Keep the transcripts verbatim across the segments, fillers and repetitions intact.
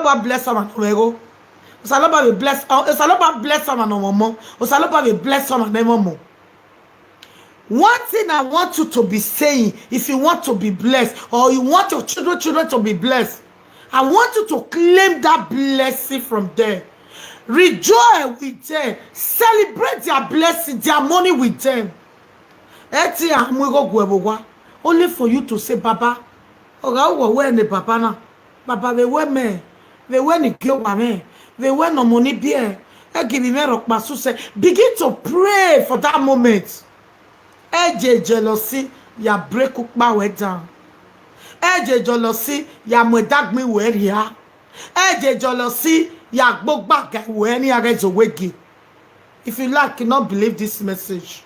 Osanobua bless ọmwa ne ọ mwẹ igho. Osanobua vbe bless, Osanobua bless ọmwa ne ọ mwẹ ọmọ. Osanobua vbe bless ọmwa ne ọ mwẹ ọmọ. One thing I want you to be saying, if you want to be blessed, or you want your children, children to be blessed, I want you to claim that blessing from them. Rejoice with them. Celebrate their blessing, their money with them. Ẹtin a mu igho guẹ vbe owa. Only for you to say, Baba, ọ gha wẹ wẹ ne Baba na. Baba vbe wẹ mẹ, vbe wẹ ne I gie owa mwẹ, vbe wẹ ne ọmọ ni biẹ, ẹ gie vbe mwẹ rhọkpa susẹ. Begin to pray for that moment. Ẹ je jealousy ya break ukpa ruẹ down. Ẹ je jealousy ya mu ẹdagbọn ruẹ rhia. Ẹ je jealousy ya gbe ogba ga ruẹ ne iran ghẹ zẹ owẹ gie. If you like, not believe this message.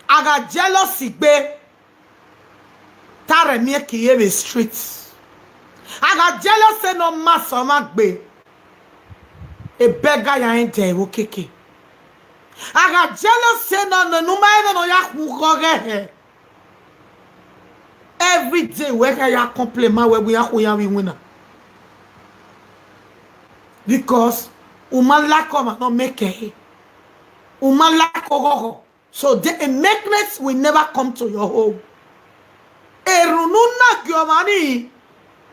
A gha jealousy gbe, ta rẹ miẹn ke vbe street. A gha jealousy ne ọ ma sẹ ọmwa gbe, ebẹga ya rẹn dẹ vbe okiekie. A gha jealousy ne ọ nọ ne u ma rẹn vbene ọ ya khu ghọ ghẹ hẹ. Every day wẹ kha ya complain ma wẹ wẹ iran khu iran vbe iwinna. Because u ma like ọmwa ne ọ mẹ kẹe. U ma like oghọghọ. So the meekness will never come to your home. Erhunmwu na gie ọmwa ni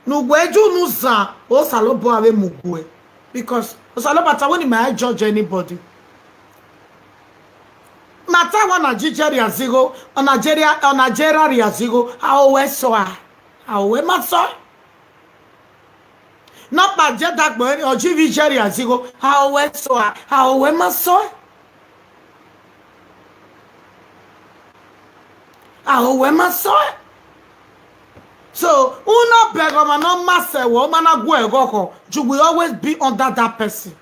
ne uwẹ ju unu zan, Osanobua vbe mu guẹ. Because Osanobua ta wẹ ne ima judge anybody. Ma ta wẹ Nigeria zigho, Nigeria, Nigeria zigho, a o wẹ sọ a, a o wẹ ma sọ. Nọkpa je dagbọn, ọ ji vbe Nigeria zigho, a o wẹ sọ a, a o wẹ ma sọ. A o wẹ ma sọ. So, u na bẹghe ọmwa ne ọ ma sẹ wẹ, ọ ma na gu ẹghọghọ, you will always be under that person.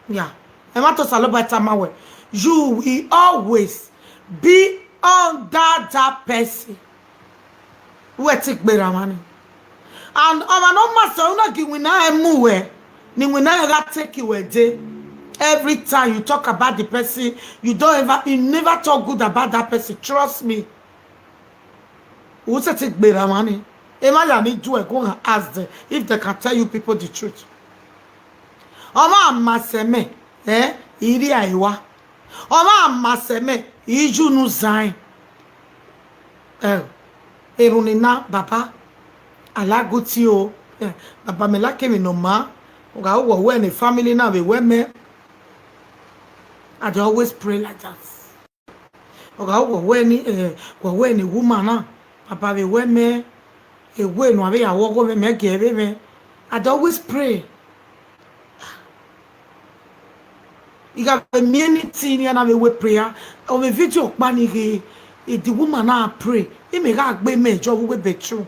Yeah. Ẹmwata Osanobua tama wẹ, you will always be under that person. Wẹ te gberra mwa ni. And ọmwa ne ọ ma sẹ, u na gie iwinna rẹn mu wẹ, ne iwinna rẹn gha take wẹ dee. Every time you talk about the person, you don't ever, you never talk good about that person. Trust me. U sẹtin gberra mwa ni. Emwa ya ni do ẹ, go and ask them if they can tell you people the truth. Ọmwa ma sẹ mẹ, eh, I rhie ẹre wa. Ọmwa ma sẹ mẹ, I ju unu zan. Eh, erhunmwu na, Baba, I like good thing o. Eh, Baba, mẹ like emwi ne ọ ma. Ọ gha wẹ wẹ ne family na vbe wẹ mẹ. I dey always pray like that. Ọ gha wẹ wẹ ni, eh, wẹ wẹ ne woman na, Baba vbe wẹ mẹ, ewe ne a vbe ya wẹ ọghọ mwẹ, mẹ gie vbe mwẹ. I dey always pray. I gha vbe miẹn anything ne a na vbe wẹ prayer, ọ vbe video ọkpa ni ghe, the woman na pray, imẹ gha gbe mẹ jọ vbe uwu bedroom.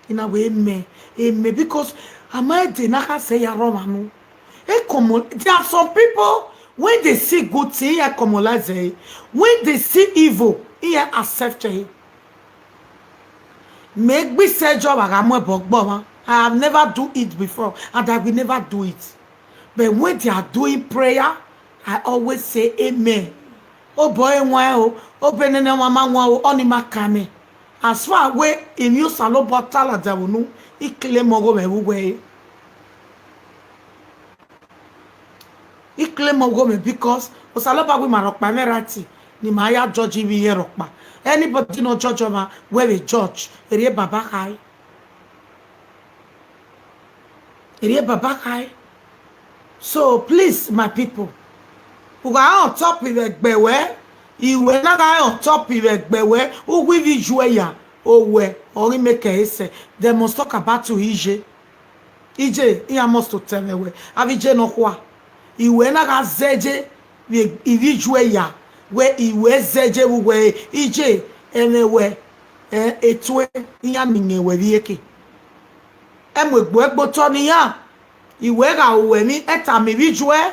I na wẹ mẹ, mẹ, because a ma ẹdẹ ne a kha sẹ ya rrọọ ọmwa unu. E common, there are some people, when they see good thing, iran commonize ẹre. When they see evil, iran accept ẹre. Mẹ gbe isẹ jọ vbe a gha mu ẹbọ gbe ọmwa. I have never do it before, and I will never do it. But when they are doing prayer, I always say, Amen. Obọ ẹre wan o, obọ nene wan ma wan o, ọni ma kan mẹ. As far wẹ emwi Osanobua ta ladian vbe unu, I claim ọghọ mwẹ vbe uwu ẹre. I claim ọghọ mwẹ because Osanobua wẹ ima rhọkpa, mwẹ right ne ima ya judge ivbi iran rhọkpa. Anybody ne ọ judge ọmwa, wẹ vbe judge, erriọ Baba khare. Erriọ Baba khare. So please, my people, u gha on top vbe ẹgbẹ wẹ, iwẹ na gha on top vbe ẹgbẹ wẹ, u gu ivbi iju ẹre ya, owẹ ọre I make ẹre sẹ, they must talk about you, Ije. Ije, iran must to tell mwẹ wẹ, avbe Ije nọkhua, iwẹ na gha zẹdẹ vbe ivbi iju ẹre ya, wẹ iwẹ zẹdẹ vbe uwẹ, Ije, ẹmwẹ wẹ, eh, etue, iran miẹn wẹ vbe iyeke. Ẹ mu egbe ẹgbe otọ ne iran, iwẹ gha ru emwi, ẹ tama ivbi iju ẹre.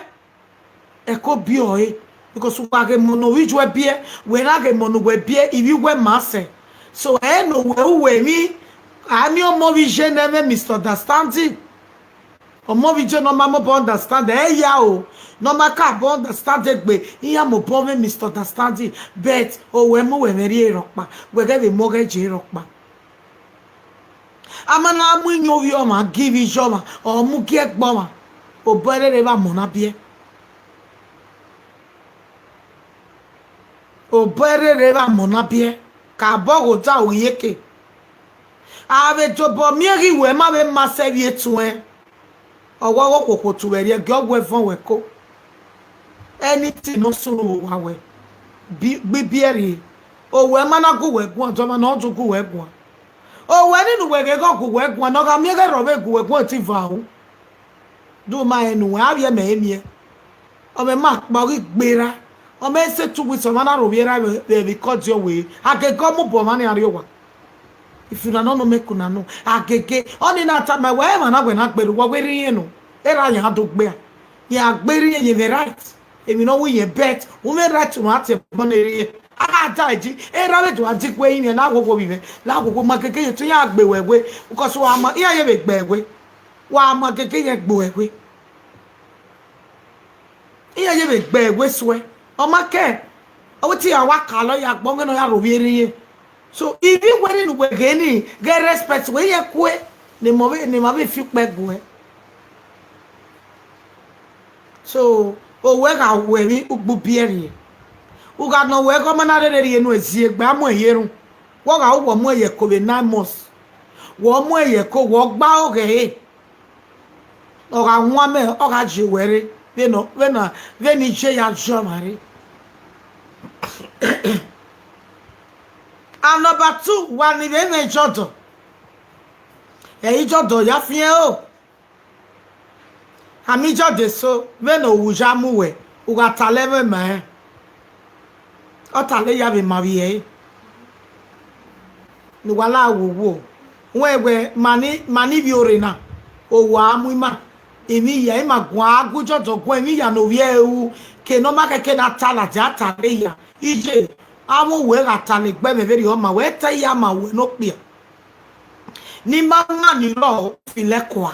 Ẹko biẹ ọre, because uwa ghe emọ ne ovbi iju ẹre biẹ, wẹ na ghe emọ ne uwẹ biẹ, ivbi uwẹ ma sẹ. So, ẹ ne uwẹ ru uwẹ emwi, a miẹn ọmọ vbe Ije ne ẹ mwẹ misunderstanding. Ọmọ vbe Ije ne ọ ma mobọ understand, ẹ ya o, ne ọ ma ka bọ understand egbe, iran mobọ mwẹ misunderstanding, but owẹ mu uwẹ mwẹ rrie rhọkpa, wẹ ghẹ vbe mu ọghẹ je rhọkpa. A ma na mu iyẹn ovbi ọmwa gie ivbi iye ọmwa, ọ mu gie ẹgbẹe ọmwa, obọ ẹre rre vbe amọ na biẹ. Obọ ẹre rre vbe amọ na biẹ, ka bọ ghe odaro ghi eke. A vbe dobọ miẹn ghi wẹ ma vbe ma sẹ vbe etuẹn. Ọ wa ghe okhuokhuo tu vbe rrie gie ọ gu ẹvọn wẹ ko. Anything ne ọ sunu vbe owa wẹ, bi, gbe ibiẹ rrie. Owẹ ma na gu wẹ guan, dọmwa ne ọ do gu wẹ guan. Owẹ ni ne uwẹ ghẹ ghe ọ gu wẹ guan, ne ọ gha miẹn ghẹ rre ọ vbe gu wẹ guan, te ivan ru. Do ma rẹn ne uwẹ, avbiẹ mẹ i miẹn. Ọ mwẹ ma kpa, ọ ghi gberra. Ọ mwẹ sẹ two weeks, ọ ma na rre ovbi erha vbe, vbe, vbe ikọdi ọvbehe. Agege ọ mobọ mwa nian rrie owa. If una no know, make una know. Agege, ọni na tama wẹ, emwa na wẹ na gberra, wẹ wẹ rri irẹn nọ. Erha yan do gbe a. Iran gbe rri irẹn, ye mwẹ right. Emwi ne ọ wu iyẹn, but u mwẹ right, unu a tie ẹbọ ne erha irẹn. A gha da ẹji, erha vbe do a di gue irẹn, la ghwoghwo vbe mwẹ, la ghwoghwo ma gege ye, te iran gbe wẹ we, because wa ma, iran ye vbe gbe wẹ. Wa ma gege ye gbe wẹ we. Iran ye vbe gbe wẹ suẹ. Ọ ma kẹ, ọ wẹ te iran wa ka lọ ya gbọn, ọ ghe ne ọ ya rre ovbi erha irẹn. So, ivbi wẹ ni ne uwẹ ghe ni, ghẹ respect wẹ, iran kue, ne emọ vbe, ne emwa vbe fi ukpẹ guẹ. So, owẹ gha ru ẹmwẹ ugbu biẹ rrie. U gha nọ wẹ ghe ọ ma na rherhe rhie enu ezi egbe, a mu ẹre ye erhunmwu. Wẹ ọ gha ru wẹ ọ mu ẹre ye ẹko vbe nine months. Wẹ ọ mu ẹre ye ẹko, wẹ ọ gba aro ghe ẹre. Ọ gha wan mẹ, ọ gha ye wẹ rre, vbene, vbene, vbene iye ya ye ọmwa rre. And number two, wa ni vbe mwẹ Ijọdọ. Ẹ, Ijọdọ ya fiẹn o. A miẹn Ijọdọ eso, vbene owa ya mu wẹ, u gha talẹ ẹmwẹ ma rẹn. Ọ talẹ ya vbe ma vbiẹ ẹre. Ne uwa la wowo. Wẹ wẹ, ma ni, ma ni vbiẹ ore na, owa a mu ima, emwi iya, ima guan a gu Ijọdọ guan, emwi iya ne ovbi ẹre ru, ke ne ọ ma khẹke na ta ladian, a talẹ ya. Iye, avbe uwẹ gha talẹ egbe mwẹ vberriọ ma wẹ, te I ya ma wẹ ne okpia. Ne ima na ni rrọọ, filẹ kua.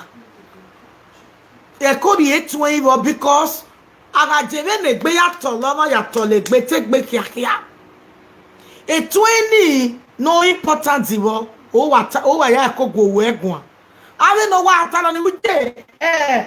Ẹko rhie etuẹn vbọ, because a gha je vbene egbe ya tọlọ ọmwa, ya tọlọ egbe te egbe khiakhia. Etuẹn ni no important vbọ, o wa ta, o wa ya ẹko gu owẹ guan. Avbe ne ọ wa ta nọ ni mu te, eh,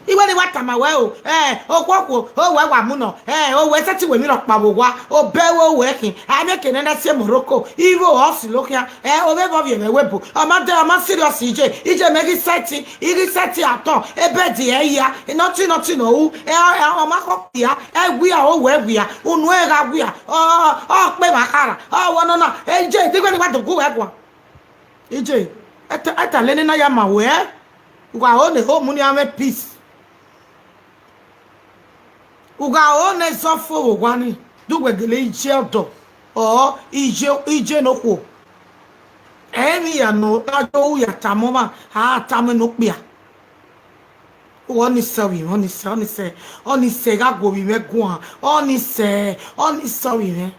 iwẹ ni wa tama wẹ o, eh, okhuo okhuo, owẹ wa mu nọ, eh, owẹ sẹtin wẹ emwi rhọkpa vbe owa, obẹ wẹ owẹ khin, a miẹn ke nene si Morocco, igho ọ si lo khian, eh, ovbe vbe ọ vbiẹ mwẹ webo, ọ ma de, ọ ma serious iye, iye mẹ ghi sẹtin, I ghi sẹtin atọn, ebẹdi ẹ hia, nothing, nothing ọ ru, eh, ọ ma khọ okpia, ẹ wia, owẹ wia, unu ẹ gha wia, ọ, ọ kpe emwa khara, ọ wẹ nọ na, eh, iye, degbe ni wa do gu wẹ guan. Iye, ẹta, ẹta lele na ya ma wẹ, u gha ho ne home ni a mwẹ peace. U gha ho ne ẹzọ fo vbe owa ni, du wẹ gele iye ọdọ, ọ, iye, iye ne okhuo. Emwi ya nọ, a do ru ya tama ọmwa, a tama ne okpia. Uwẹ ọni sẹ ovbi mwẹ, ọni sẹ, ọni sẹ, ọni sẹ gha gu ovbi mwẹ guan, ọni sẹ, ọni sẹ ovbi mwẹ.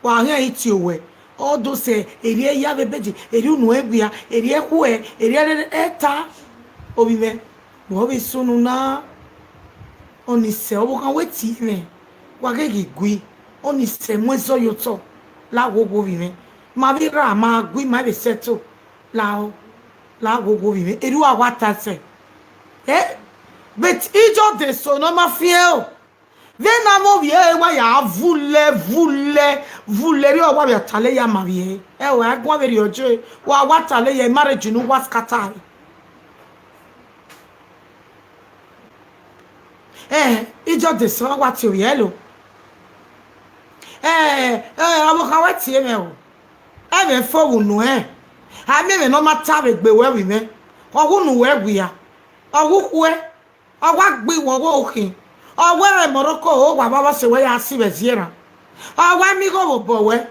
Wa khian i tie owẹ, ọ do sẹ, erriẹ ya vbe bẹdi, erriẹ unu ẹ wia, erriẹ khuẹ, erriẹ rere ẹta, ovbi mwẹ, wẹ ọ vbe sunu na, ọni sẹ, ọvbokhan wẹ tie mwẹ, wa ghẹ ghi gui, ọni sẹ mu ẹzọ ye otọ, la wowo ovbi mwẹ, ma vbe rra, ma gui, ma vbe sẹto, la, la wowo ovbi mwẹ, erriẹ uwa wa ta sẹ, eh, but Ijọdọ eso ne ọ ma fiẹn o. Vbene avbe ovbi ẹre wa ya vulẹ, vulẹ, vulẹ, erriọ wa vbe talẹ ya ma vbiẹ ẹre. Ẹ, wa guan vberriọ je, wa wa talẹ ya, marriage ne uwa scatter. Ẹ, Ijọdọ eso wa tie ovbi ẹre lo. Ẹ, ẹ, ọvbokhan wẹ tie mwẹ o. Ẹmwẹ fo vbe unu ẹn. A miẹn ẹmwẹ ne ọ ma ta vbe egbe wẹ vbe mwẹ. Ọ wu unu wẹ wia. Ọ wu khuẹ. Ọ wa gbe iwọnwọ okhin. Ọ wẹ vbe Morocco, ọ wa vbe ọvbọse wẹ ya si vbe ẹzi erhan. Ọ wa miẹn igho vbe obọ wẹ.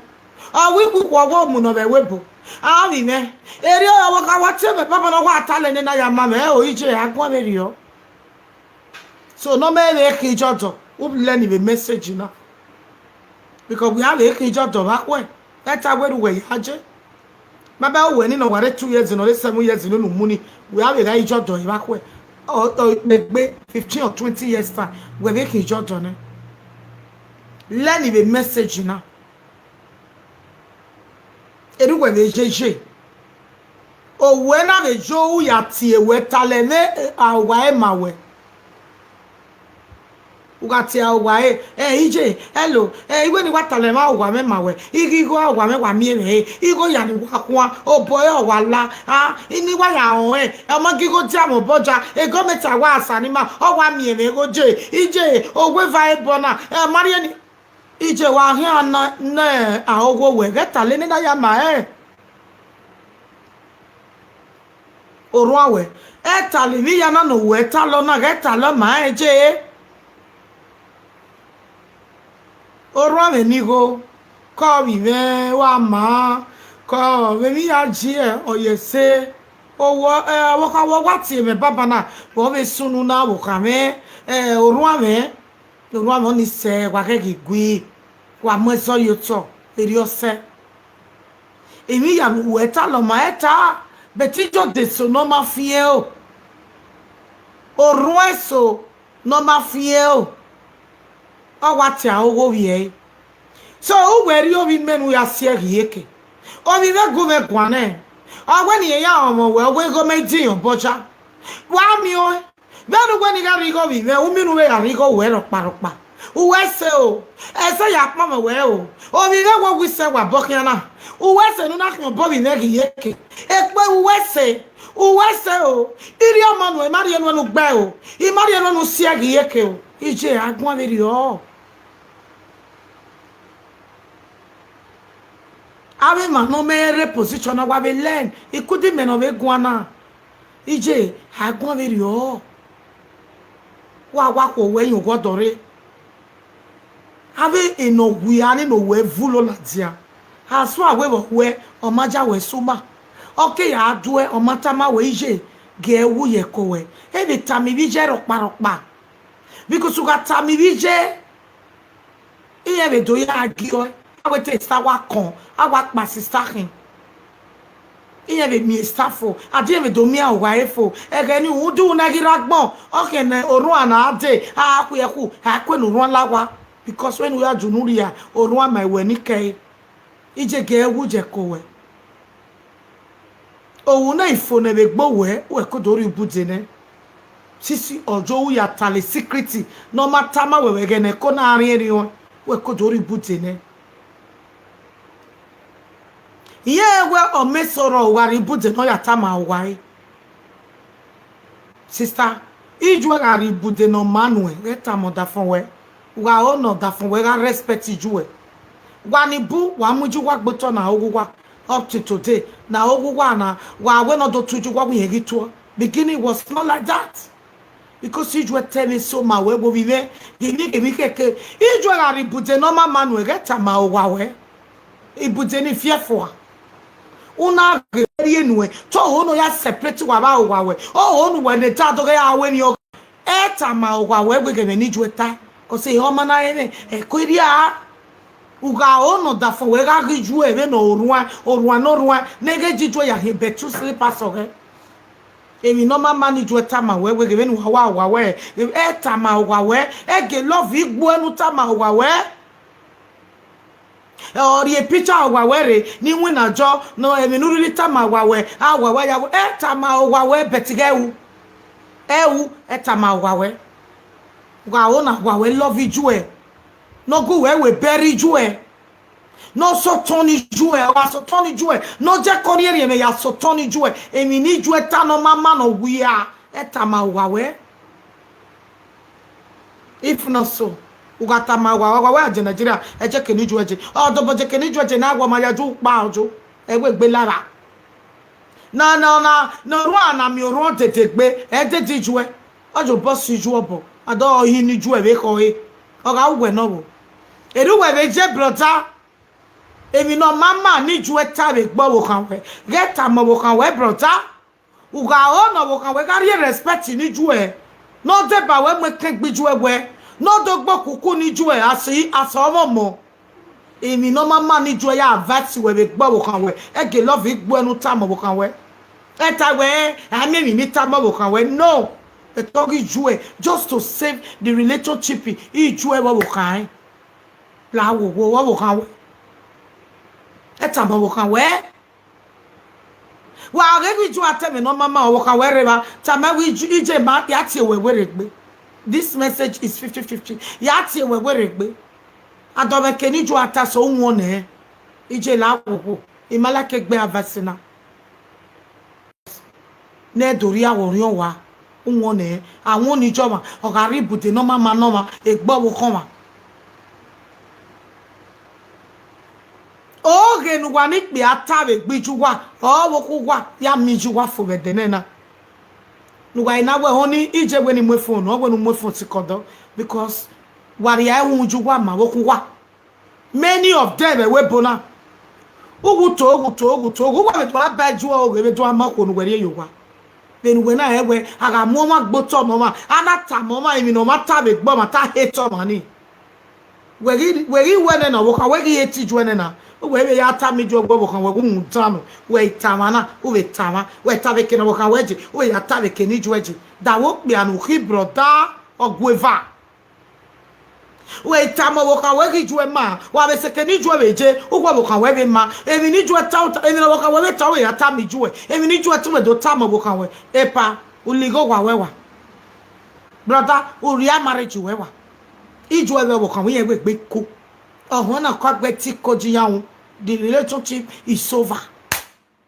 Ọ wa ikhukhu ọ wa mu nọ vbe ẹvbo ebo. A ovbi mwẹ. Erriọ ọvbokhan wa tie mwẹ, baba ne ọ wa talẹ nene a ya ma mwẹ, ẹ, o, iye, a guan vberriọ. So, ne ọ mẹ vbe khin Ijọdọ, u learn vbe message na. Because wẹ a vbe khin Ijọdọ vbe akhuẹ, ẹta wẹ rre uwẹ ya je. Baba, uwẹ ni nọ, wa rre two years, nọ rre seven years, ne unu mu ni, wẹ a vbe gha Ijọdọ evba khuẹ. Ọ, ọ, egbe fifteen or twenty years time, wẹ vbe khin Ijọdọ nẹ. Learn vbe message na. Erriọ uwẹ vbe ye ye. Owẹ na vbe yo u ya tie wẹ talẹ mwẹ, a, owa ẹre ma wẹ. U gha tie owa ẹre, ẹ, iye, hello, ẹ, iwẹ ne I wa talẹ mwẹ, owa mwẹ ma wẹ. I ghi igho owa mwẹ wa miẹn mwẹ ẹre, igho ya ni wa khuan, obọ ẹre ọ wa la, a, I ni wa ya rẹn, ọ ma ghi igho dia mwẹ obọ ja, e gọọmenti a wa sa ni ma, ọ wa miẹn mwẹ igho je, iye, owẹ eva ẹbọ na, ẹ, ọ ma rhie ni. Iye wa khian na ne a ogho wẹ ghẹ talẹ nene a ya ma rẹn. Orhuan wẹ, ẹ talẹ emwi hia na ne owẹ talọ na, ghẹ talọ ma rẹn je. Orhuan mwẹ ne igho, kọ vbe mwẹ wa ma, kọ vbe emwi hia ji ọ ye ẹse. Owọ, ẹ, ọvbokhan wẹ wa tie mwẹ baba na, vbe ọ vbe sunu na ọvbokhan mwẹ, ẹ, orhuan mwẹ. Orhuan mwẹ ọni sẹ, wa ghẹ ghi gui, wa mu ẹzọ ye otọ, erriọ sẹ. Emwi hia ne uwẹ talọ ma rẹn ta, but iye odeso ne ọ ma fiẹn o. Orhuan eso ne ọ ma fiẹn o. Ọ wa tie ogho vbiẹ ẹre. So, uwẹ rhie ovbi mẹ ne u ya si ẹe ghi iyeke. Ovbi mwẹ gu mwẹ guan nẹ. Ọ wẹ ne irẹn ya rọnmwẹ wẹ, ọ wẹ igho mẹ i diọn obọ ja. Wa miẹn ọẹn. Vbene uwẹ ni gha rhie igho ovbi mwẹ, u miẹn ne u vbe gha rhie igho wẹ rhọkpa rhọkpa. Uwẹ ẹse o, ẹse ya kpọnmwẹ wẹ o. Ovbi mwẹ wẹ wisẹ wa obọ khian na. Uwẹ ẹse ne u na khian obọ ovbi mwẹ ghi iyeke. Ekpe uwẹ ẹse, uwẹ ẹse o. I rhie ọmọ nuẹn, I ma rhie nuẹn ne u gbe ẹe o. I ma rhie nuẹn ne u si ẹe ghi iyeke o. Iye a guan vberriọ. Avbe emwa ne ọ mwẹ rre position na, wa vbe learn, ikudi mẹ ne ọ vbe guan na. Iye a guan vberriọ. Wa wa khuo wẹ yan oghọdọ rre. Avbe enọ wia ni ne owẹ vulo ladian. A suẹn wẹ vbe ọ wẹ, ọ ma ya wẹ sẹ uma. Ọ ke ya duẹ, ọ ma tama wẹ iye, gie wu ye ẹko wẹ. E vbe tama ivbi iye rhọkpa rhọkpa. Because u gha tama ivbi iye, iran vbe do ya gie ọe, a wẹ te sista wa kọn, a wa kpa sista khin. Iran vbe miẹn sista fo, a di iran vbe do miẹn owa ẹre fo. Ẹghẹ ni rhunmwuda na ghi rre agbọn, ọ khian ne orhuan na dee, a khuẹ khu, a kue ne orhuan la owa, because vbene u ya dunu rria, orhuan ma wẹ ni kẹe. Iye gie wu ye ẹko wẹ. Ohu na i fo nẹ vbe egbe owẹ, wẹ ke do rhie ubude nẹ. Sisi ọ ye u ya talẹ secret ne ọ ma tama wẹ vbe ẹghẹ ne ẹko na rhiẹnrhiẹn ọẹn, wẹ ke do rhie ubude nẹ. Irẹn wẹ ọ mẹ sẹ ọrọ, u gha rhie ubude ne ọ ya tama owa ẹre. Sista, ijuẹ gha rhie ibude ne ọ ma nuẹn, ghẹ tama ọdafẹn wẹ, u gha ho ne ọdafẹn wẹ gha respect ijuẹ. Wa ni bu, wa mu iye uwa gbe otọ ne a ogho uwa, up to today, ne a ogho uwa na, wa wẹ ne ọ do tu iye uwa wẹ irẹn ghi tuọ. Beginning was not like that. Because ijuẹ ta ẹmwẹ eso ma wẹ, vbe ovbi mwẹ, ghe emwi, ghe emwi khẹke. Ijuẹ gha rhie ibude ne ọ ma ma nuẹn, ghẹ tama owa wẹ. Ibude ni fiẹfua. U na ghe rhie nuẹn, te oho ne ọ ya separate uwa vbe owa wẹ. Oho ne uwẹ ne da do ghe a wẹ ni ọ. Ẹ tama owa wẹ wẹ ghe ẹmwẹ ne ijuẹ ta. Cause ehọ ma na rẹn mwẹ, ẹko erria. U gha ho ne ọdafẹn wẹ gha ghe ijuẹ vbene orhuan, orhuan ne orhuan, ne ghẹ ji ijuẹ ya hin bed to sleep asọghẹ. Emwi ne ọ ma ma ne ijuẹ tama wẹ wẹ ghe vbene uwa wa owa wẹ, ẹ tama owa wẹ, ẹ gie love igbuẹ ne u tama owa wẹ. Ọ rhie picture owa wẹ rre, ne iwinna jọ, ne emwi ne u rhirhi tama owa wẹ, a owa wẹ ya wẹ, ẹ tama owa wẹ, but ghẹ ru. Ẹ ru, ẹ tama owa wẹ. Wa ho na owa wẹ love ijuẹ. Ne ọ gu wẹ wẹ bẹrẹ ijuẹ. Ne ọ sẹ otọ ne ijuẹ, ọ gha sẹ otọ ne ijuẹ. Ne ọ jẹ ke ọ rhiẹnrhiẹn mwẹ ya sẹ otọ ne ijuẹ. Emwi ne ijuẹ ta ne ọ ma ma ne ọ wia, ẹ tama owa wẹ. If not so, u gha tama owa, owa wẹ a je Nigeria, ẹ je ke ne ijuẹ je. Ọ dobọ je ke ne ijuẹ je ne a wẹ ọ ma ya ju kpa ojo, ẹ wẹ egbe lara. Na, na, na, ne orhuan na miẹn orhuan dede gbe, ẹ dede ijuẹ. Ọ ye obọ sẹ ijuẹ obọ, a do hin ne ijuẹ vbe khọ ọre. Ọ gha ru wẹ nọ vbo? Erha uwẹ vbe je brother. Emwi ne ọ ma ma ne ijuẹ ta vbe egbe ọvbokhan wẹ, ghẹ tama ọvbokhan wẹ brother. U gha ho ne ọvbokhan wẹ gha rhie respect ne ijuẹ, ne ọ deba wẹ mu ẹkẹn gbe ijuẹ wẹ, ne ọ do gbe okuku ne ijuẹ, a sẹ, a sẹ ọmọ ọmọ. Emwi ne ọ ma ma ne ijuẹ ya advice wẹ vbe egbe ọvbokhan wẹ, ẹ gie love igbuẹ ne u tama ọvbokhan wẹ. Ẹ ta wẹ, a miẹn emwi ne I tama ọvbokhan wẹ, no. Ẹtọ ghi ijuẹ, just to save the relationship, ijuẹ vbe ọvbokhan rẹn. La wo wo ọvbokhan wẹ. Ẹ tama ọvbokhan wẹ. Wa ghe ghi ju atẹmwẹ ne ọ ma ma ọvbokhan wẹ rre evba, tama wẹ, Iye ma ya tie wẹ werriegbe. This message is fifty fifty. Ya tie wẹ werriegbe. Adọmwẹ ke ne Iye ta sẹ, u wọn nẹ. Iye la wo khuo. I ma like egbe avasi na. Ne ẹ do rhie awẹ orhiọn wa, u wọn nẹ, a wọn ne Iye ọmwa, ọ gha rhie ibude ne ọ ma ma ne ọmwa, egbe ọvbokhan ọmwa. Oghe ne uwa ni kpia ta vbe egbe Iye uwa, ọ vbe okhuo uwa ya miẹn Iye uwa fo vbe ẹdẹ nẹ na. Ne uwa i na wẹ, họn ni, Iye wẹ ne I mu efo nọ, ọ wẹ ne u mu efo sikẹ ọdọ, because wa rhie ẹwu Iye uwa ma vbe okhuo uwa. Many of them ẹvbo ebo na. Uwu to, uwu to, uwu to, uwu uwa vbe do a ba Iye oghe vbe do a ma okhuo ne uwẹ rhie ye owa. Vbene uwẹ na rẹn wẹ, a gha mu ọmwa gbe otọ ne ọmwa, a na tama ọmwa emwi ne ọmwa ta vbe egbe ọmwa, ta hate ọmwa ni. Wẹ ghi, wẹ ghi wẹ nẹ na, ọvbokhan wẹ ghi hate Iye nẹ na. Uwẹ vbe ya tama Iye wẹ ọvbokhan wẹ gu mu dan nọ, wẹ i tama na, u vbe tama, wẹ ta vbe eke ne ọvbokhan wẹ je, u vbe ya ta vbe eke ne Iye je. Da vbe okpia ne u khin brother, ọgueva. Wẹ i tama ọvbokhan wẹ ghi Iye ma, wa vbe sẹ eke ne Iye vbe je, uwu ọvbokhan wẹ vbe ma, emwi ne Iye ta, emwi ne ọvbokhan wẹ vbe ta, u vbe ya tama Iye, emwi ne Iye tama do tama ọvbokhan wẹ. Epa, u lighe owa wẹ wa. Brother, u rhie marriage wẹ wa. Iye vbe ọvbokhan wẹ irẹn wegbe ko. Ọhọn na kọ gbe ti ko ji ya wu, the relationship is over.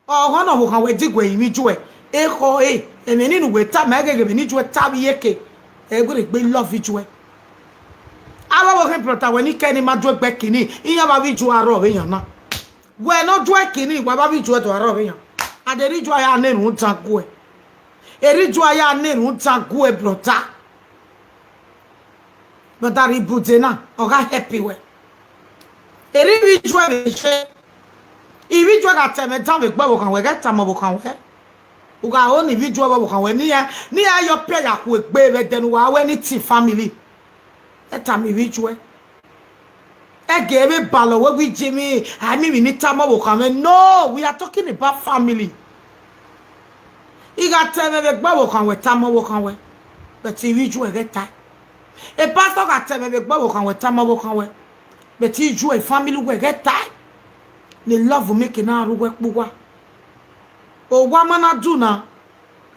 Ọghọ ne ọvbokhan wẹ diguẹ rinmwian Iye, ekhọe, ẹmwẹ nii ne uwẹ tama ẹghẹghẹ, ẹmwẹ ne Iye ta vbe iyeke, ẹ i wẹ rhie egbe love Iye. Avbe ọvbokhan brother wẹ ni kẹ ne ima du egbe kini, iran vbe avbe Iye arrọ vbe iran na. Wẹ ne ọ du ẹre kini, wa vbe avbe Iye do arrọ vbe iran. A de rhie Iye ya na erhunmwu dan guẹ. Erhie Iye ya na erhunmwu dan guẹ brother. Brother, rhie ibude na, ọ gha help wẹ. Erhie ivbi Iye vbe je. Ivbi Iye gha ta ẹmwẹ dan vbe egbe ọvbokhan wẹ, ghẹ tama ọvbokhan wẹ. U gha ho ne ivbi Iye vbe ọvbokhan wẹ, ne iran, ne iran yọ piẹ ya khu egbe vbe ẹdẹ ne uwa wẹ ni tin family. Ghẹ tama ivbi Iye. Ẹghẹ vbe balọ wẹ, wẹ Iye mwẹ, a i miẹn emwi ne I tama ọvbokhan mwẹ. No, we are talking about family. I gha ta ẹmwẹ vbe egbe ọvbokhan wẹ, tama ọvbokhan wẹ, but ivbi Iye ghẹ tae. E pastor gha ta ẹmwẹ vbe egbe ọvbokhan wẹ, tama ọvbokhan wẹ, but Iye family wẹ ghẹ tae. Ne love miẹn eke na rre uwẹ kpe uwa. Owa ma na du na,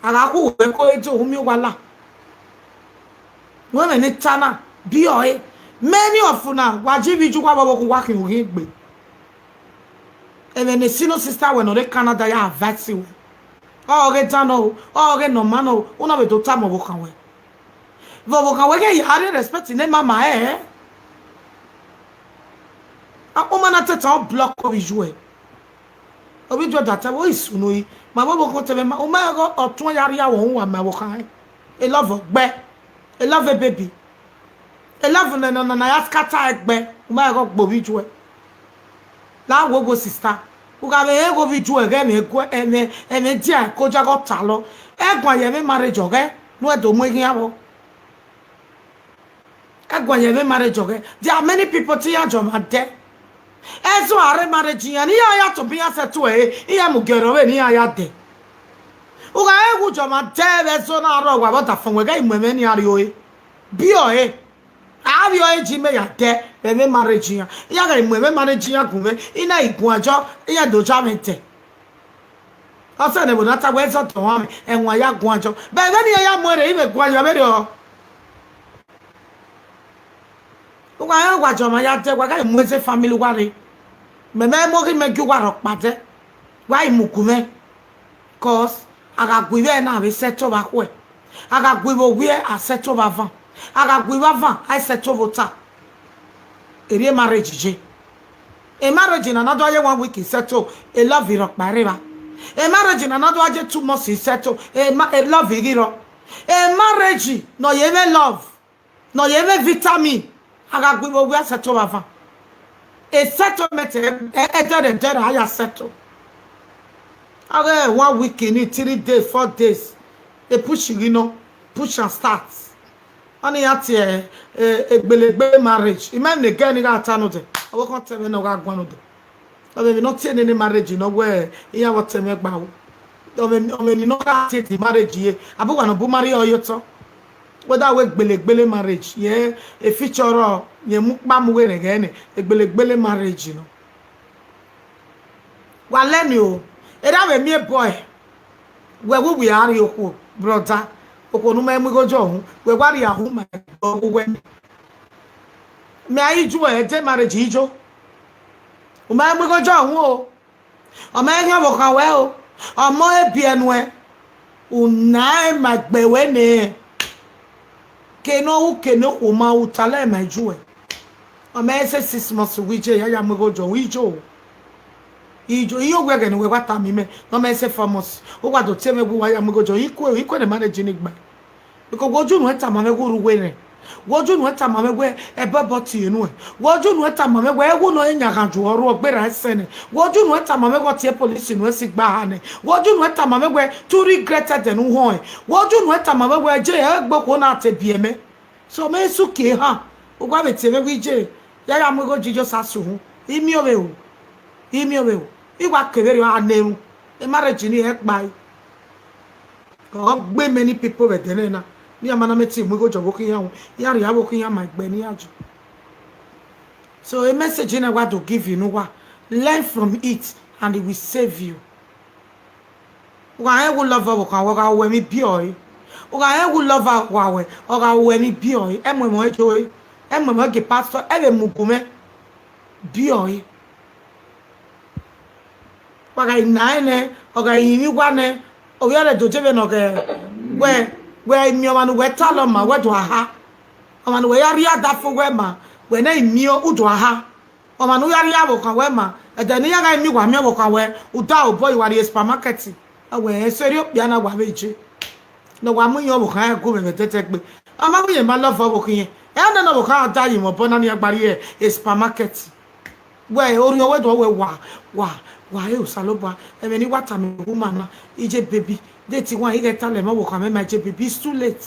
a gha khu wẹ ko e do, u miẹn uwa la. Wẹ ẹmwẹ ne I ta na, biẹ ọre. Many of una, wa ji ivbi Iye uwa vbe ọvbokhan uwa khian ughian egbe. Ẹmwẹ ne senior sister wẹ ne ọ rre Canada ya advice wẹ. Ọ ghe dan nọ o, ọ ghe ne ọ ma nọ o, u na vbe do tama ọvbokhan wẹ. Vbe ọvbokhan wẹ ghẹ ya rhie respect ne ma ma ẹre. Akpọ ma na te tan, ọ block ovbi Iye. Ovbi Iye da ta wẹ, o i sunu yi, ma vbe ọvbokhan te mwẹ ma, u ma ẹghẹ ọtuẹn ya rhie awọ uhunmwu ma ọvbokhan ẹre. E love ọgbẹ, e love baby. E love nẹ nọ na ya scatter ẹgbẹ, u ma ẹghẹ ọ gbe ovbi Iye. La wo wo sister, u gha vbe rẹn ghe ovbi Iye ghẹ ẹmwẹ gu-, ẹmwẹ, ẹmwẹ dia ẹko dia ghe ọ talọ. Ẹ guan ye ẹmwẹ marriage ọghẹ, ne u do mu eghian vbọ. Ẹ guan ye ẹmwẹ marriage ọghẹ. There are many people te iran jọ ma dẹ. Ẹzọ a rre marriage iran, ne iran ya tobọ iran settle ẹre, iran mu gie ọrọre vbe ne iran ya dẹ. U gha rẹn gu jọ ma dẹ vbe ẹzọ na rrọọ, wa vbe ọdafẹn wẹ ghẹ i mu ẹmwẹ ne iran rriọre. Biẹ ọre. A vbiẹ ọre ji mẹ ya dẹ vbe ẹmwẹ marriage iran. Iran ghẹ i mu ẹmwẹ marriage iran gu mwẹ, I na i guan jọ, iran do ja mwẹ dẹ. Ọ sẹ ne ẹvbo na ta wẹ, ẹzọ dọmwa mwẹ, ẹwaẹn ya guan jọ. Bẹghe ne iran ya mu ẹre, I vbe guan jọ vberriọ. Uwa rẹn wa jọ ma ya dẹ, wa gha i mu ẹzọ family uwa rre. Mẹ, mẹ mu ghi mẹ gie uwa rhọkpa dẹ, wa i mu gu mwẹ. Cause a gha gu ivbi ẹre na vbe settle vbe akhuẹ, a gha gu ivbi owiẹ a settle vbe avan, a gha gu ivbi avan a i settle vbe ota. Erriọ marriage ye. E marriage na na do a ye one week i settle, e love rhọkpa rre evba. E marriage na na do a ye two months i settle, e ma-, e love ghi rrọọ. E marriage ne ọ ye mwẹ love, ne ọ ye mwẹ vitamin, a gha gu ivbi owiẹ a settle vbe avan. E settlement ẹ, ẹ, ẹdẹrẹ ẹdẹrẹ a ya settle. A ghe one week ni, three days, four days, e push ghi nọ, push and start. Ọnii ya tie, eh, egbelegbe marriage. I ma emwi ne girl ni gha ta nodẹ. Ọvbokhan ta ẹmwẹ ne ọ gha guan nodẹ. Ọ mwẹ emwi ne ọ tie nene marriage nọ wẹ iran vbe ọ ta ẹmwẹ gba ru. Ọ mwẹ, ọ mwẹ emwi ne ọ gha tie the marriage ye. Abe uwa ne ọ bu marry ọ ye otọ. Whether wẹ egbelegbe marriage, ye e future ọrọ, ye mu kpa mu ghe rẹn ghẹ nẹ, egbelegbe marriage nọ. Wa lẹ ni o, erha vbe miẹn boy, Wẹ wu wia rrie okhuo, brother. Okhuo ne u ma mu igho jọ uhunmwu, wẹ wa rhie ahunmwu ma ẹgbẹ ọghe uwẹ. Mẹ a i ju ẹre de marriage ijo. U ma mu igho jọ uhunmwu o. Ọ ma i khian ọvbokhan ruẹ o. Ọ ma i biẹ nuẹn. U na ma ẹgbẹ ruẹ nẹ. Ke ne u ru, ke ne okhuo ma ru, talẹ ma i ju ẹre. Ọ ma i sẹ six months wẹ ijo, ya ya mu igho jọ, wẹ ijo. Ijo, iye owẹ ẹghẹ ne uwẹ wa tama imẹ, ne ọ ma i sẹ four months. U wa do tie mwẹ wẹ u wa ya mu igho jọ, ikue, ikue ne marriage ni gba. Because wẹ oju nuẹn tama mwẹ wẹ u rre uwu erhẹn. Wẹ oju nuẹn tama mwẹ wẹ ẹbọbọ tie nuẹn. Wẹ oju nuẹn tama mwẹ wẹ ẹwu ne ọ yan ghan ju ọrhuẹ ọ gberra ẹsẹ nẹ. Wẹ oju nuẹn tama mwẹ wẹ ọ tie police nuẹn si gba ha nẹ. Wẹ oju nuẹn tama mwẹ wẹ two regretted ne u họẹn. Wẹ oju nuẹn tama mwẹ wẹ je ẹgbẹ okhuo na te biẹ mẹ. So mẹ suki ehan, u wa vbe tie mwẹ wẹ iye, ya ya mu igho jijọ sa su uhunmwu. I miẹn ovbe ru, I miẹn ovbe ru. I wa kevbe rriọ a na erhunmwu. E marriage ni hẹ kpa ẹre. Ọ gbe many people vbe ẹdẹnẹrẹ na, ne iran ma na mẹ te mu igho jọ vbe okhian ru, iran rhie avbe okhian ma egbe ne iran jọ. So a message na wa do give ne uwa, learn from it and it will save you. U gha rẹn wẹ u love ọvbokhan ruẹ, ọ gha ru uwẹ emwi biẹ ọre. U gha rẹn wẹ u love owa ruẹ, ọ gha ru uwẹ emwi biẹ ọre. Ẹ mu ẹmwẹ ọre, ẹ mu ẹmwẹ ọre gie pastor, ẹ vbe mu gun mwẹ biẹ ọre. Wa gha na ẹn nẹ, ọ gha rinmwian uwa nẹ, ovbi ẹre do je vbene ọ ghẹ wẹ, wẹ miẹn ọmwa ne uwẹ talọ ma, wẹ do a ha. Ọmwa ne uwẹ ya rhie adafo uwẹ ma, wẹ ne I miẹn u do a ha. Ọmwa ne u ya rhie avbokhan ruẹ ma, ẹdẹ ne iran gha miẹn uwa miẹn ọvbokhan ruẹ, u da obọ, wa rrie supermarket, a wẹ rẹn sẹ erriọ okpia na wa vbe je. Ne wa mu iran ọvbokhan ẹre gu mwẹ vbe ẹdẹdẹgbe. Ọ ma wẹ irẹn ma love ọvbokhan irẹn, ẹ nene ọvbokhan da ye mwẹ obọ na ne iran gba rrie supermarket. Wẹ orhiọn wẹ do wẹ wa, wa, wa re Osanobua, ẹmwẹ ne I wa tama woman na, iye baby, date one, I ghẹ talẹ mwẹ ọvbokhan mwẹ ma iye baby, it's too late.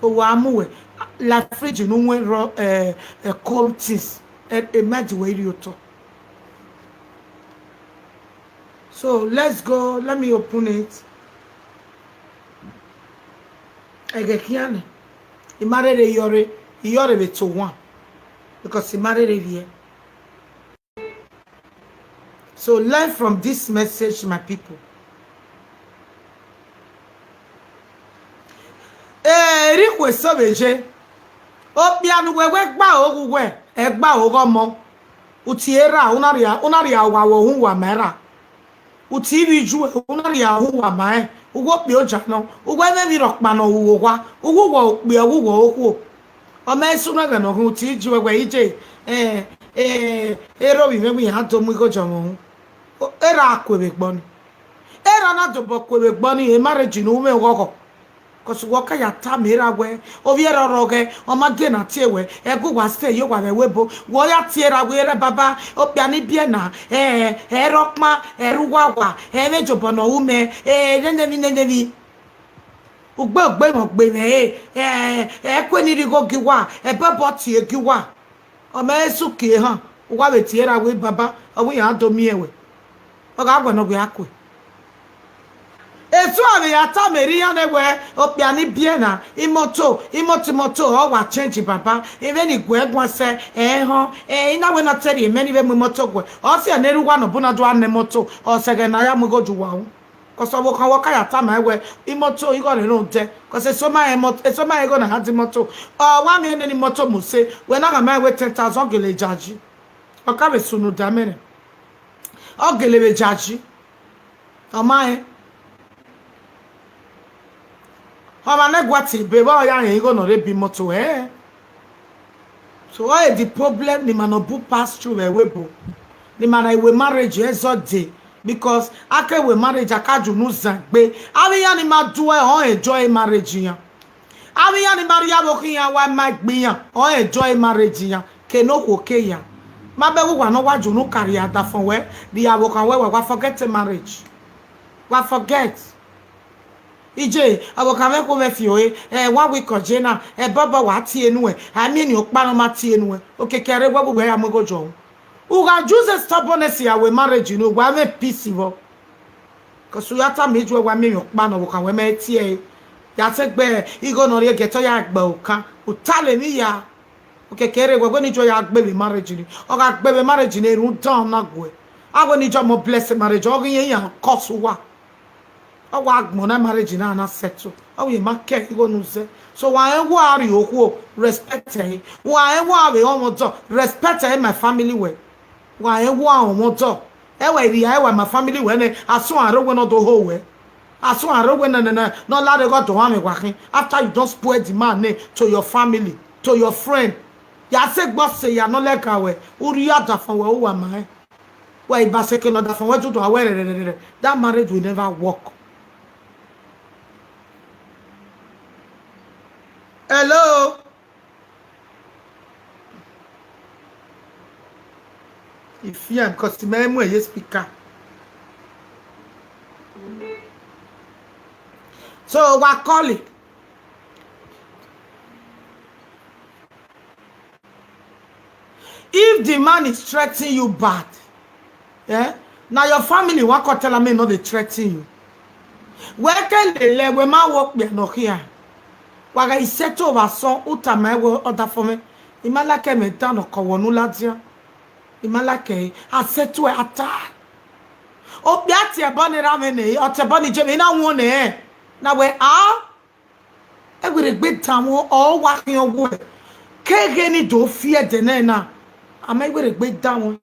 Owa mu wẹ, la fridge ne u ru ẹre, eh, eh, cold things, eh, eh, ma di wẹ rhie otọ. So let's go, let me open it. Ẹghẹ khian nẹ, I ma rherhe yọre, I yọre vbe to one, because I ma rherhe rhie. So learn from this message, my people. Erha ikhuo eso vbe ye, okpia ne uwẹ wẹ gba ogho uwẹ, ẹ gba ogho ọmọ, u tie erha, u na rhie, u na rhie owa vbe uhunmwu uwa ma erha. U tie ivbi iye uwẹ, u na rhie uhunmwu uwa ma rẹn, uwu okpia oja nọ, uwu ẹmwẹ emwi rhọkpa ne ọ ru vbe owa, uwu uwa okpia, uwu uwa okhuo. Ọ ma i sunu ẹghẹ ne ọ khin, u tie iye uwẹ wẹ iye, eh, eh, erha ovbi mwẹ wẹ iran do mu igho jọ mwẹ uhunmwu. Erha kue vbe egbe ọnii. Erha na dobọ kue vbe egbe ọnii, e marriage ne u mwẹ ghọghọ. Cause wẹ ọ ka ya tama erha wẹ, ovbi ẹre ọ rrọọ ghẹ, ọ ma gie na tie wẹ, ẹgu wa stay ye owa vbe ẹvbo ebo, wẹ ọ ya tie erha wẹ, erha baba, okpia ni biẹ na, ẹ, ẹ rre ọkpan, ẹ rre uwawa, ẹ vbe jobọ ne ọ ru mẹ, ẹ, nene emwi, nene emwi. Ugbe ugbe mwẹ, ugbe mwẹ, ẹ, ẹ, ẹ kue ni rhie igho gie uwa, ẹbọbọ tie gie uwa. Ọ ma i suki ehan, uwa vbe tie erha wẹ baba, ọ wẹ iran do miẹn wẹ. Ọ gha wẹ ne ọ wẹ a kue. Esu a vbe ya tama erha iran nẹ wẹ, okpia ni biẹ na, imoto, imoto, imoto, ọ wa change baba, vbene I guẹ guan sẹ, ẹ họn, ẹ, I na wẹ ne ọ te rhie mẹ ni vbe mu imoto guẹ, ọ siẹ ne erha uwa nọ bu na do a na imoto, ọ sẹ ẹghẹ ne a ya mu igho jọ uwa ru. Cause ọvbokhan wẹ ọ ka ya tama ẹn wẹ, imoto igho rre rhunmwuda, cause eso ma rẹn imo-, eso ma rẹn igho ne a ya da imoto, ọ wa miẹn nene imoto mu use, wẹ na gha ma rẹn wẹ ten thousand, ọ gele jaji. Ọ ka vbe sunu da mẹ nẹ. Ọ gele vbe jaji. Ọ ma rẹn. Ọmwa ne ẹguae tie ebe vbe ọ ya rẹn igho ne ọ rre ebe imoto ẹre. So all the problem ne ima nọ bu pass through vbe ẹvbo ebo, ne ima na wẹ marriage ẹzọ dee, because a ke wẹ marriage a ka ju unu zan egbe. Avbe iran ni ma do ẹre, ọ enjoy marriage iran. Avbe iran ni ma rhie avbe okhian iran wa ma egbe iran, ọ enjoy marriage iran. Ke ne okhuo ke ya. Ma bẹghe uwa ne ọ wa ju unu ka rhie adafọn wẹ, rhie avbe okhian wẹ, wa forget marriage. Wa forget. Iye, ọvbokhan mwẹ kho mwẹ fi ore, ẹ, one week ọ je na, ẹ, bọbọ wa tie nuẹn, a miẹn eni ọkpa ne ọ ma tie nuẹn, okiekie rre wẹ vbe uwẹ ya mu igho jọ ru. U gha use stubbornness ya wẹ marriage ne uwa mwẹ peace vbọ. Cause u ya tama iye uwẹ wa miẹn emwi ọkpa ne ọvbokhan wẹ ma tie ẹre. Ya te gbe igho ne ọ rhie giẹtọ ya gbe okan, u talẹ emwi ya. Okiekie rre wẹ wẹ ne iye uwẹ ya gbe vbe marriage ni. Ọ gha gbe vbe marriage ni, erhunmwu dan na guẹ. A wẹ ne iye ọmọ bless marriage, ọ ghi rẹn iran curse uwa. Ọ wa gbọn na marriage na na settle. Ọ wẹ ma ke igho nu zẹ. So wa rẹn wa rhie okhuo, respect ẹre. Wa rẹn wa vbe ọmọ dọ, respect ẹre, my family wẹ. Wa rẹn wa ọmọ dọ. Ẹ wẹ rhia, ẹ wẹ my family wẹ nẹ, asọn aro wẹ ne ọ do ho wẹ. Asọn aro wẹ nẹ, nẹ, nẹ, ne ọ lare ghe ọdọ mwẹ wa khin. After you don spoil the man name to your family, to your friend. Ya sẹ egbe ọse ya ne ọ lẹga wẹ, u rhie ọdafẹn wẹ, u wa ma rẹn. Wẹ i ba sẹ eke ne ọdafẹn wẹ tutu a wẹ rẹrẹrẹrẹ. That marriage will never work. Hello? If you am, because my mo ye speaker. So wa call it. If the man is threatening you bad, eh, na your family wa kọ tell am e no dey threaten you. Wẹ ke lele wẹ ma wo okpia nọ khian. Wa gha i settle vbe asọn, u tama ẹre wẹ ọdafẹn mwẹ, I ma like ẹmwẹ dan ne ọ kọ wọ ne u ladian. I ma like ẹre, a settle ẹre, a ta. Okpia tie ẹbọ ne erha mwẹ nẹ, ọ tie ẹbọ ne iye mwẹ, I na wọn nẹ. Na wẹ a, ẹvbo rhie egbe danmwẹ, ọ wa khian wẹ, keghe ne I do fi ẹdẹ nẹ na, a ma ẹvbo rhie egbe danmwẹ.